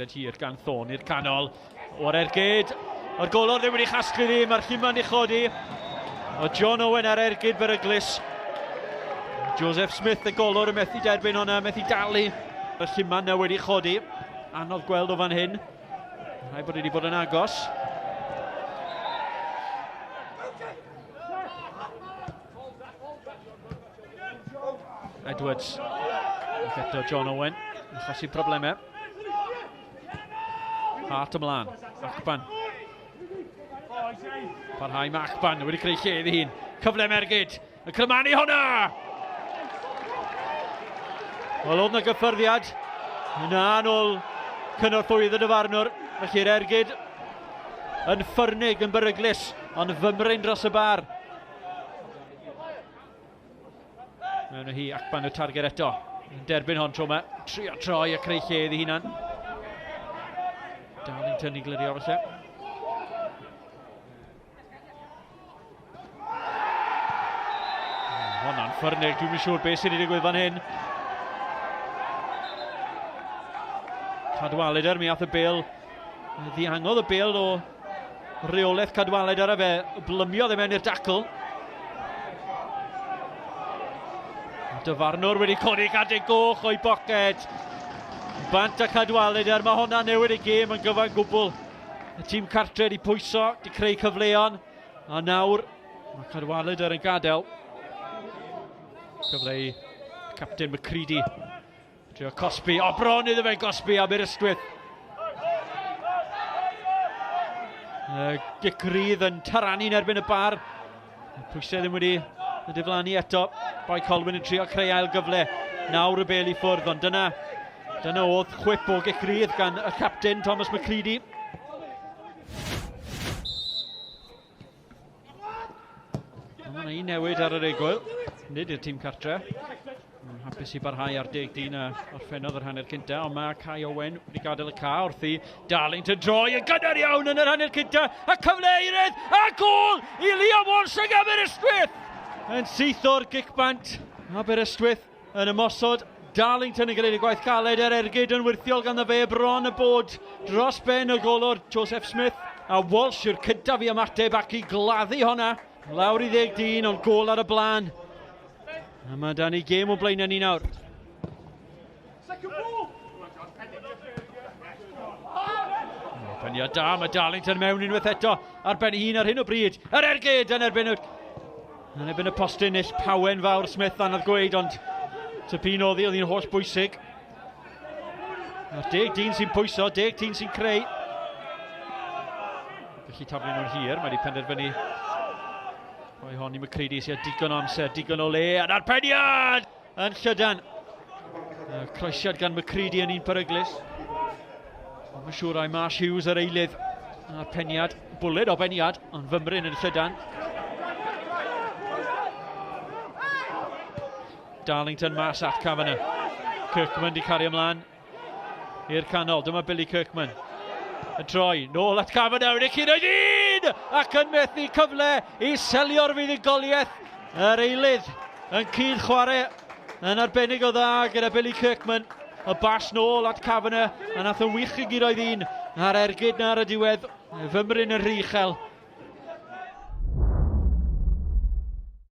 Tafliad hir gan Thorn i'r canol. O'r ergyd. O'r golwr ddim wedi chasglu ddi. Mae'r lluman di chodi. O John Owen ar ergyd beryglus. Joseph Smith y golwr yn methu derbyn hwnna, methu dalu. Y lluman na wedi chodi. Anodd gweld o fan hyn. Rhaid bod wedi bod yn agos. Edwards. Ac eto John Owen. Achosi problemau. Hart ymlaen. Akban. Parhau mae Akban wedi creu lle iddi hun. Cyfle Mergyd. Y cymanu hwnna! Wel, oedd na gyffyrddiad. Yna yn ôl cynorthwyydd y dyfarnwr. Felly'r ergyd yn ffyrnig, yn beryglus, ond fymryn dros y bar. Mewn o hi, Akban y targed eto. Yn derbyn hon tro yma. Trio troi a creu lle iddi hunan. Darlington i glirio felly. Hwnna'n ffyrnig, dwi'n yn siŵr beth sydd wedi digwydd fan hyn. Cadwaladr, mi ath y bel, ddihangodd y bel o reolaeth Cadwaladr a fe blymiodd e mewn i'r dacl. Dyfarnwr wedi codi cadeg goch o'i boced. Bant a Cadwaladr, mae hwnna'n newid y gêm yn gyfan gwbl. Y tîm cartre wedi pwyso, wedi creu cyfleon, a nawr mae Cadwaladr yn gadael. Cyfle i captain McCready. Trio cosbi, o bron iddo fe gosbi Aberystwyth. Gic rydd yn taranu'n erbyn y bar. Y pwysau ddim wedi y diflannu eto. Bae Colwyn yn trio creu ail gyfle. Nawr y bel i ffwrdd, ond dyna, dyna oedd chwip o gic rydd gan y captain Thomas McCready. Mae yna un newid ar yr egwyl, nid i'r tîm cartre. Mae'n hapus i barhau ar deg dyn a orffennodd yr hanner cynta, ond mae Kai Owen wedi gadael y ca wrth i Darlington droi yn gynnar iawn yn yr hanner cynta, a cyfle eirydd, a gôl i Liam Walsh ag Aberystwyth! Yn syth o'r gic bant, Aberystwyth yn ymosod, Darlington yn gwneud y gwaith caled er ergyd yn wyrthiol ganddo fe bron y bod dros ben y golwr Joseph Smith a Walsh yw'r cyntaf i ymateb ac i gladdu honna lawr i ddeg dyn ond gôl ar y blaen. A mae dan ni gêm o blaenau ni nawr. Peniad da, mae Darlington mewn unwaith eto ar ben ei hun ar hyn o bryd. Yr ergyd yn erbyn y, yn erbyn y postyn nill Pawen fawr Smith anodd gweud, ond tipyn oedd hi, oedd hi'n holl bwysig. Mae'r deg dyn sy'n pwyso, deg dyn sy'n creu. Felly taflu nhw'n hir, mae wedi penderfynu rhoi hon i McCready sy'n digon o amser, digon o le, a'r peniad! Yn llydan. Croesiad gan McCready yn un peryglus. Ond mae'n siŵr ai Marsh Hughes yr eilydd a'r peniad. Bwled o beniad, ond fymryn yn llydan. Darlington mas at Kavanagh. Kirkman di cario ymlaen i'r canol. Dyma Billy Kirkman yn troi nôl at Kavanagh. Wedi cyrraedd un! Ac yn methu cyfle i selio'r fuddugoliaeth. Yr eilydd yn cyd chwarae yn arbennig o dda gyda Billy Kirkman. Y bas nôl at Kavanagh a nath yn wych i gyrraedd un a'r ergyd na ar y diwedd. Fymryn yn rhy uchel.